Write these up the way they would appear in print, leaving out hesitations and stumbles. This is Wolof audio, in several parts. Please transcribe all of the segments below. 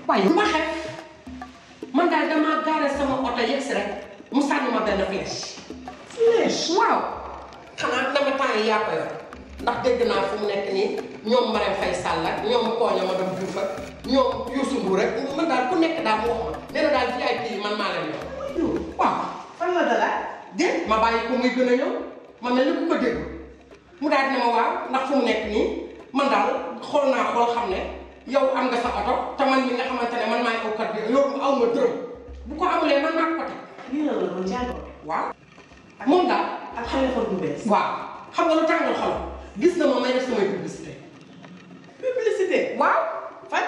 waaye lu ma xew man daal damaa gaare sama oto yegg si rek mu sànni ma benn flèche. flèche waaw. xanaa dama temps yi yaa ko yor ndax dégg naa fu mu nekk nii ñoom Marème Faye Sall ak ñoom Koña madame Diouf ak ñoom Youssou Ndour rek man daal ku nekk daal mu wax ma nee na daal VIP yi man maa leen yor. waaw. fan la dala dégg ma bàyyi ko muy gën a ñëw ma mel ni ku ko dégg mu daal dina ma waaw ndax fu mu nekk nii man daal xool naa xool xam ne. yow am nga sa oto te man mi nga xamante ne man maay aw kat bi yow aw ma dërëm bu ko amulee man maa ko teg. lii la doon jaay ko. waaw. moom daal ak téléphone bu bees. waaw xam nga lu tàngal xolam gis na ma may def samay publicité. publicité. waaw. fan.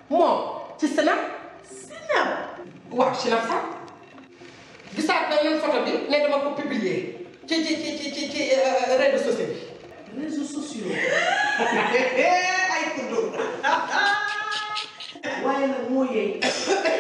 moom ci Sénap. Sénap. waaw Sénap sax gisaat nañ leen photo bi ne dama ko publier ci réseaux sociaux bi. réseaux sociaux. ay kuréel. waaye nag moo yee.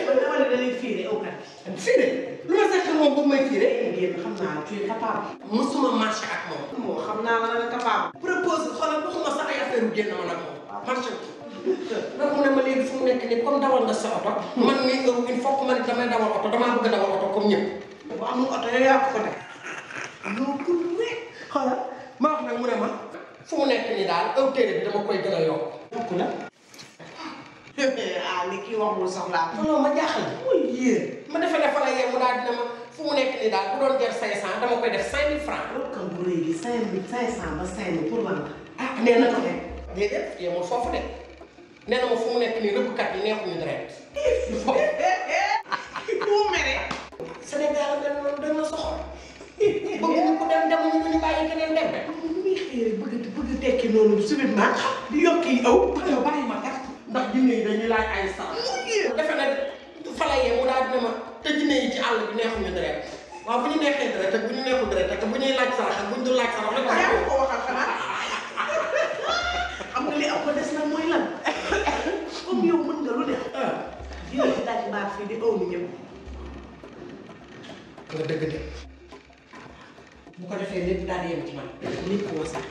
man dama ne da lay fiire aw kat. fiire lu ma sax moom boobu may fiire. yéen xam naa tu es capable. mosuma marché ak moom. moo xam naa la nga capable. propose xoolal waxuma sax ay affaire yu génn ma nag moom. marché bi. donc mu ne ma léegi fu mu nekk nii comme dawal nga sa oto. man mii il faut que ma ne damay dawal oto damaa bëgg a dawal oto comme ñëpp. bu amul oto yow yaa ko def. non pour rek. xoolal ma wax nag mu ne ma. fu mu nekk nii daal aw téere bi dama koy gën a yokk. yokk la. ah li kii waxul soxlaa. non ma jaaxal. mooy yéen. ma defee ne fa la yem mu daal dina ma fu mu nekk nii daal bu doon jar 500 dama koy def 5000 francs. loolu kan bu léegi 5500 ba 5000 pour lan la. ah nee na ko de. déedéet yemul foofu de nee na ma fu mu nekk nii rëbbkat yi neexuñu direct. bu mere. Sénégal dañ la soxor. bëgg ko dem ñu bàyyi keneen dem rek. bëgg tekki noonu subitement di yokk yi aw. yow bàyyi ma kat. ndax jinne yi dañuy laaj ay sax. defe na fa la yee mu daal dina ma te jinne yi ci àll bi neexuñu deret. waaw bu ñu neexee deret ak bu ñu neexul deret ak bu ñuy laaj sarax ak bu ñu dul laaj sarax rek. yaa ko waxal xanaa. xam nga li am ko des nag mooy lan. comme yow mën nga lu ne. jinne yi daal di baax fii di aw ni ñëpp. nga dëgg de. bu ko defee lépp daal di yem ci man. nit ko sax.